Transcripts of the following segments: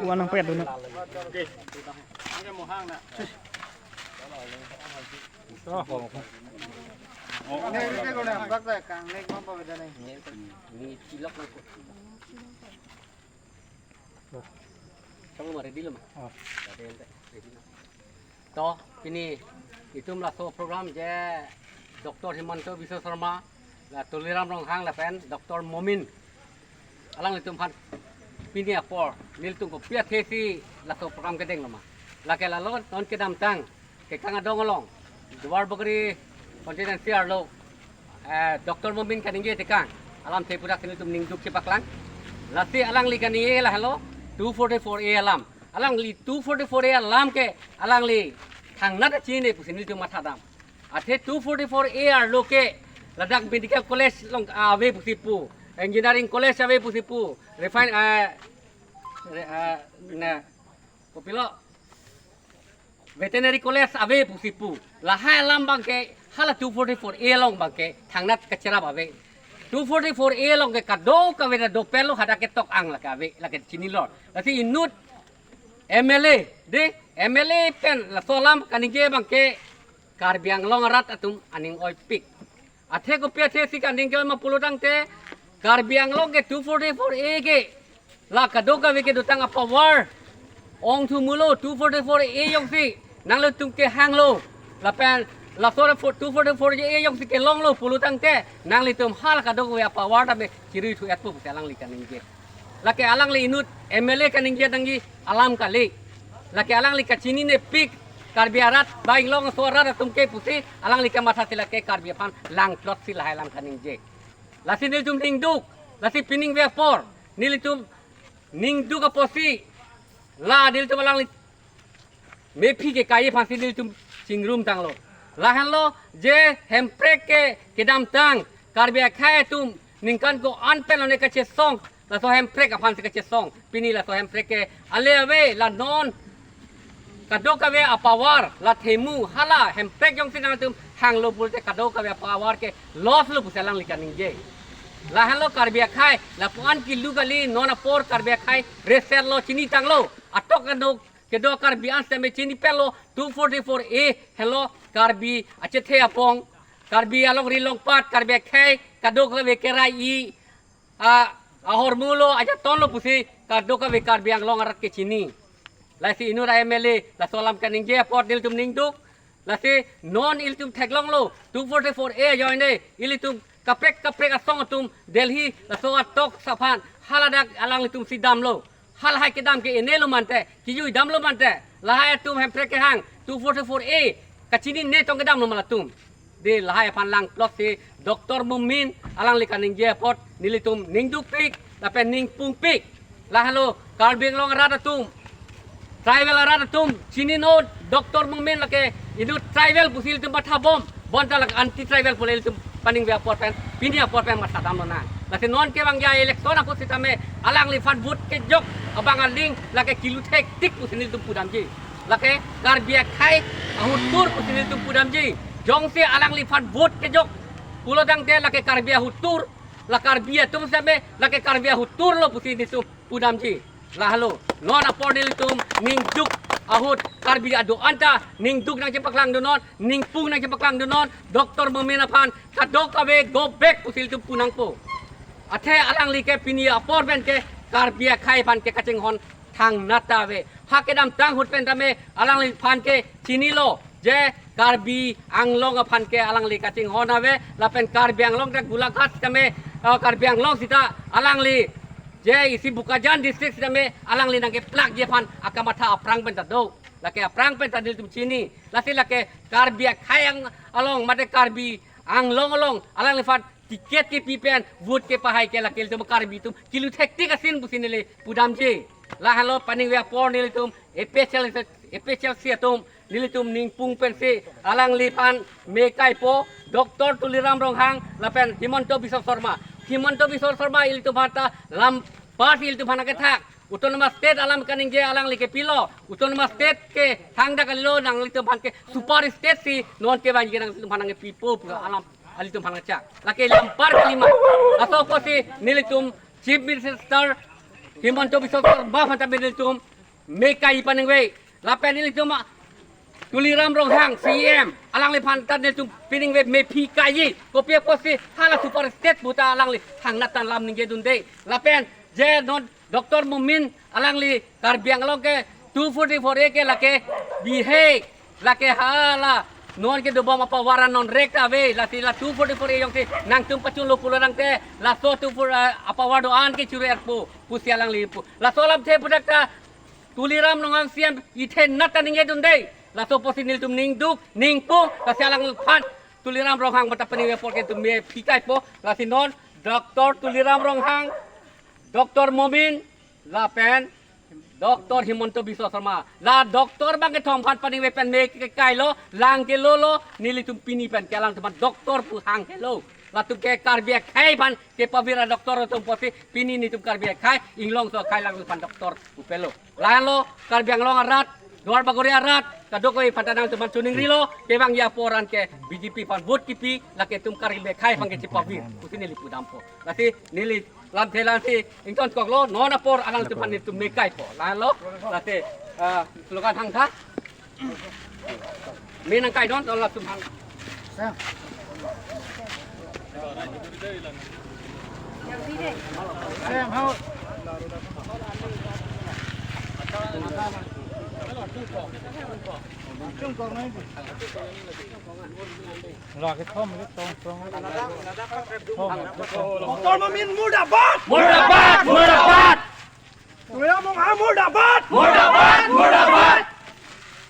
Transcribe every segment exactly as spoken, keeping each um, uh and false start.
Wan nang pet dulu. To, pini itum laso program je Doctor Himanta Biswa Sarma, la Tuliram Ronghang lapen Doctor Momin alanglitum aphan pini apor nelitum kopi athesi laso program kedeng loma. Lake lalo non kedamtang Kekang adong along Duarbagori constituency arlo, eh, Doctor Momin kaningje tekang alamthe pura nelitum ningduk chepaklang. Lasi alangli kaningje lahelo two forty-four A alam. Alangli two forty-four A alam ke alangli thangnat chinine pusi nelitum mathadam. Athe two forty-four A arlo ke ladak medical college along ave pusi pu, engineering college ave pusi pu, refine, eh, re-, eh, ne, kopilo, veterinary college ave pusi pu. Lahai alam abangke hala two forty-four A along abangke thangnat kacherap ave. Two forty-four A along ke kadokave ta dopetlo, hadak ketok-ang lake ave, lake chinilo. Lasi inut M L A, de, M L A pen laso alam kaningje abangke Karbi Anglong arat atum aning oipik. Athe kopi athesi kaningje ma pulotangte Karbi Anglong ke two forty-four A ke la kadokave kedotang apower ongthu mulo, two forty-four A jongsi nanglitum kehanglo lapen laso two forty-four A jongsi kelonglo pulotangte nanglitum hala kadokave apower tame chirui thu-etpo pusi alangli kaningje. Lake alangli inut M L A kaningje nangji alam kali. Lake alangli kachininepik Karbi arat, ba Inglongso arat atum ke pusi alangli kamathasi lake Karbi aphan langplotsi lahai alam kaningje. Lasi nelitum ningduk, lasi pining ave apor nelitum ningduk apotsi la nelitum alangli mephi ke kai aphansi nelitum chingrum tanglo. Lahenlo je hemprek ke kedamtang Karbi akhei atum ningkan ko-an pen lone kachesong, laso hemprek aphansi kachesong. Pini laso hemprek ke ale ave, la non kadokave apower, la themu, hala hemprek jongsi nangtum hanglo pulote kadokave apower ke loss lo pusi alangli kaningje. Lahenlo Karbi akhei, lapu-an kilu kali, non apor Karbi akhei reset lo, chinitanglo. Atok anok kedo Karbi an sitame chinipetlo, two forty-four A helo Karbi achethe apong, Karbi alongri longpat, Karbi akhei kadokave kerai-i, a, ahormu lo, ajaton lo pusi kadokave Karbi Anglong arat ke chini. Lasi inut M L A laso alam kaningje apot nelitum ningduk. Lasi non ilitum theklonglo, two forty-four A ajoine ilitum kaprek kaprek asong atum Delhi laso atok aphan haladak alanglitumsi damlo. Halahai kedam ke-enelo mante, kejui damlo mante, lahai atum hemprek kehang two forty-four A kachinine tong kedamlo ma latum. De lahai aphan langplotsi Doctor Momin alangli kaningje apot nelitum ningdukpik lapen ningpungpik. Lahelo Karbi Anglong arat atum, tribal arat atum, chininon Doctor Momin lake inut tribal pusi ilitum mathabom, bonta lake anti tribal pu ilitum pining ave apor pen, pini apor pen mathadam lonang. Lasi non kevangji election ahut sitame alangliphan vote kejok abang aling lake kilu thektik pusi nelitum pudamji. Lake Karbi akhei ahut tur pusi nelitum pudamji. Jongsi alangliphan vote kejok pulotangte lake Karbi ahut tur, la Karbi atum sitame lake Karbi ahut turlo pusi nelitum pudamji. Lahelo non apor nelitum ningduk ahut Karbi ado-an ta ningduk nangchepaklangdunnon, ningpung nangchepaklangdunnon, Doctor Momin aphan kadokave go back pusi ilitum punangpo. Athe alangli ke pini apor pen ke Karbi akhei aphan ke kachinghon thangnat ta ave. Ha kedamtang ahut pen tame alangliphan ke chinilo je Karbi Anglong aphan ke alangli kachinghon ave, lapen Karbi Anglong ta Golaghat sitame, eh, Karbi Anglong sita alangli je isi Bokajan district sitame alangli nangkeplakji aphan akamatha aphrang pen ta do. Lake aphrang pen ta nelitum chini. Lasi lake Karbi akhei ang along mate Karbi Anglong along alangliphan ticket kepi pen vote kepahai ke lake ilitum Karbi atum kilu thektik asin pusi neli pudamji. Lahelo pining ave apor nelitum A P H L C, A P H L C atum nelitum ningpung pensi alangliphan me kaipo Doctor Tuliram Ronghang lapen Himanta Biswa Sarma. Himanta Biswa Sarma ilitum aphan ta lam party ilitum aphan kethak. Autonomous State alam kaningje alangli kepilo. Autonomous State ke thangta kalilo, nanglitum aphan ke super state si non kevangji nanglitum aphan nangkepipo pu alam ilitum aphan chak. Lake lam par kalima. Laso apotsi nelitum Chief Minister Himanta Biswa Sarma aphan ta nelitum me kai paningve. Lapen nelitum, ah, Tuliram Ronghang C E M alangliphan ta nelitum piningve, mephi kai. Kopi apotsi hala super state puta alangli thangnat ta lam ningjedunde. Lapen je non Doctor Momin alangli Karbi Anglong ke two forty-four A ke lake bihek, lake hala non kedobom apower non rek ta ave, lasi la two forty-four A jongsi nangtum pachunlo pulo tangte laso two forty-four, eh, apower do-an ke churi-erpo pusi alangli pu. Laso alamthe pudak ta Tuliram Ronghang C E M ithe nat ta ningjedunde. Laso apotsi nelitum ningduk, ningpung, lasi alangphan Tuliram Ronghang aphan ta paningve apor ke nelitum mephi kaipo, lasi non Doctor Tuliram Ronghang, Doctor Momin, lapen Doctor Himanta Biswa Sarma. La doctor bang kethom aphan paningve pen me ke kailo, lang ke lolo, nelitum pini pen ke alangtum aphan doctor pu hangkelo. Latum ke Karbi akhei aphan kepavir a-doctor atum apotsi pini nelitum Karbi akhei inglong so akhei alangtum aphan doctor pupelo. Lahenlo Karbi Anglong arat, Duar Bagori arat, kadokave aphan ta nangtum aphan choningrilo, kevangji apor an ke B J P aphan vote kipi, lake itum Karbi akhei aphan kechepavir pusi neli pudampo. Lasi neli lamthe lasi ingtonkoklo, non apor alangtum aphan nelitum me kaipo. Lahenlo, lasi, ah, slogan hangtha. Me nangkaidon, non latum hang. Sam. Sam, hau. Chung kong nai. La kethom, kethom, kethom. Thom, kethom. Doctor Momin murdabad! Murdabad! Murdabad! Tuliram Ronghang murdabad! Murdabad! Murdabad!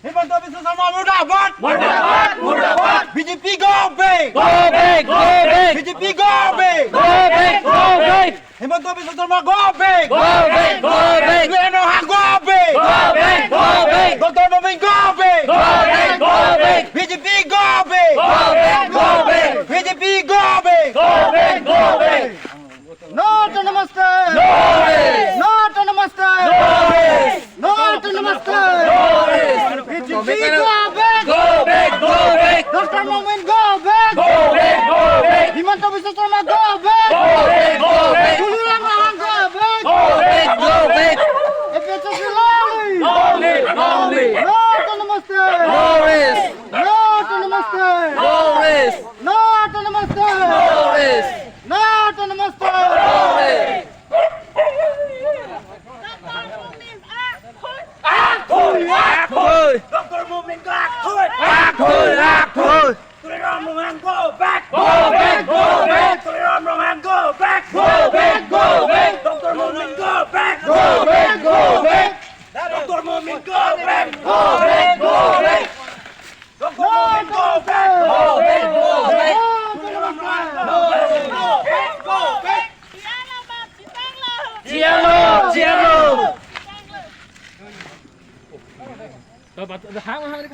Himanta Biswa Sarma murdabad! Murdabad! Murdabad! B J P go back! Go back! Go back! B J P go back! Go back! Go back! Himanta Biswa Sarma go back! Go back! Go back! Tuliram Ronghang go back! Go back! Go back! Doctor Momin go back! Go back! Go back! B J P go back! Go back! Go back! B J P go back! Go back! Go back! No autonomous state! No rest! No autonomous state! No rest! No autonomous state! No rest! B J P go back! Go back! Go back! Doctor Momin go back! Go back! Go back! Himanta Biswa Sarma go back! Go back! Go back! Tuliram Ronghang go back! Go back! Go back! A P H L C long live! Long live! Long live! No autonomous state! No rest! No autonomous state! No rest! No autonomous state! No rest! No autonomous state! No rest! Doctor Momin, ah, hoi! Ah, hoi! Ah, hoi! Doctor Momin, ah, hoi! Ah, hoi! Ah, hoi! Tuliram Ronghang go back! Go back! Go back! Tuliram Ronghang go back! Go back! Go back! Doctor Momin go back! Go back! Go back! Doctor Momin go back! Go back! Go back! Doctor Momin go back! Go back! Go back! Tuliram Ronghang go back! Go back! Go back! Jiang lo! Jiang lo! Hang, hang,